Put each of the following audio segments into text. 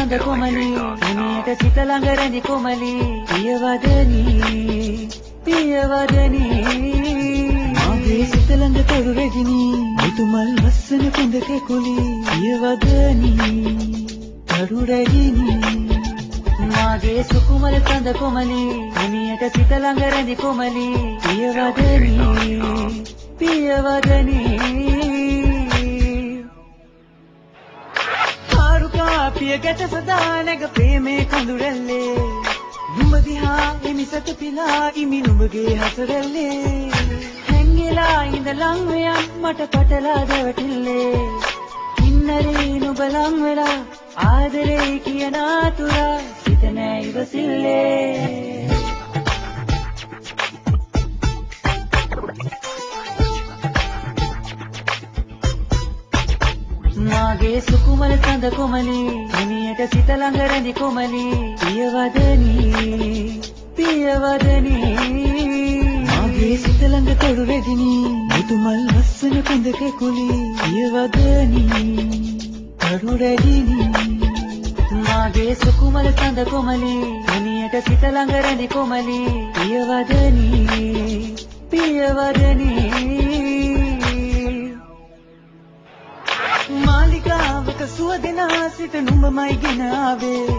සඳ කොමලි මිනියට සිත ළඟ රැඳි කොමලි පියවදනී පියවදනී මාගේ සිත ළඟ තරු රැජිනී මුතුමල් ලස්සන කොඳ කැකුලි පියවදනී තරු රැජිනී මාගේ සුකුමල සඳ කොමලි මිනියට සිත ළඟ රැඳි කොමලි පියවදනී පියවදනී පිය ගැට සදා නැග ප්‍රේමේ කඳුරැල්ලේ නුඹ දිහා එමිසත පිලා ඉමි නුඹගේ හසරැල්ලේ හැංගිලා ඉඳ ලං වෙයන් මට පටලා දැවටිල්ලේ කින්නරේ නුඹ ලං වෙලා ආදරේ කියන ආතුරා සිත නෑ ඉවසිල්ලේ මාගේ සුකුමල සඳ කොමලි මිනියට සිත ළඟ රැඳි කොමලි පියවදනී පියවදනී මාගේ සිත ළඟ තරු රැජිනී මුතුමල් ලස්සන කොඳ කැකුලි පියවදනී තරු රැජිනී මාගේ සුකුමල සඳ කොමලි මිනියට සිත ළඟ රැඳි කොමලි පියවදනී පියවදනී මාලිගාවක සුවදෙනා සිත නුඹමයි ගෙන ආවේ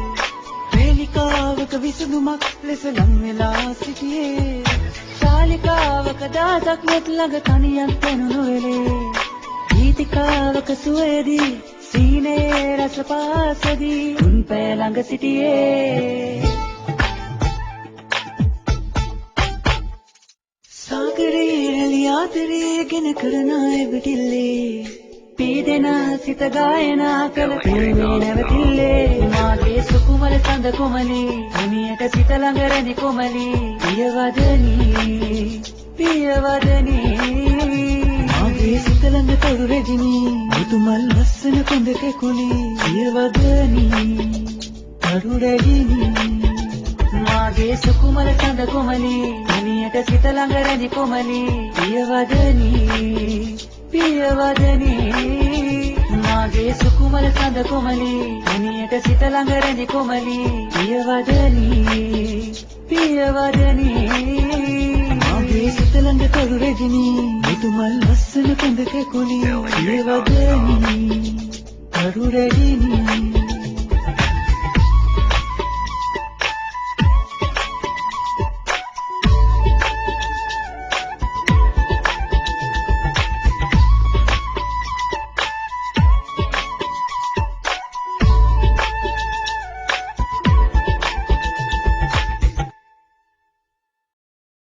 පේලිකාවක විසඳුමක් ලෙස ලං වෙලා සිටියේ ශාලිකාවක දාසක් මෙත් ළඟ තනියක් පෙනුණු වෙලේ ගීතිකාවක සුවයේදී සීනයේ රස පාසදී තුන් පෑ ළඟ සිටියේ සාගරේ රැලි ආදරේ ගෙන කරන එවටිල්ලේ පීදෙන සිත ගායනා කළ ප්‍රේමේ නැවතිල්ලේ මාගේ සුකුමල සඳ කොමලි මිනියට සිත ළඟ රැඳි කොමලි පියවදනී පියවදනී මාගේ සිත ළඟ තරු රැජිනී මුතුමල් ලස්සන කොඳ කැකුලි පියවදනී තරු රැජිනී මාගේ සුකුමල සඳ කොමලි මිනියට සිත ළඟ රැඳි කොමලි පියවදනී පියවදනී මාගේ සුකුමල සඳ කොමලි මිනියට සිත ළඟ රැඳි කොමලි පියවදනී පියවදනී මාගේ සිත ළඟ තරු රැජිනී මුතුමල් ලස්සන කොඳ කැකුලි පියවදනී තරු රැජිනී.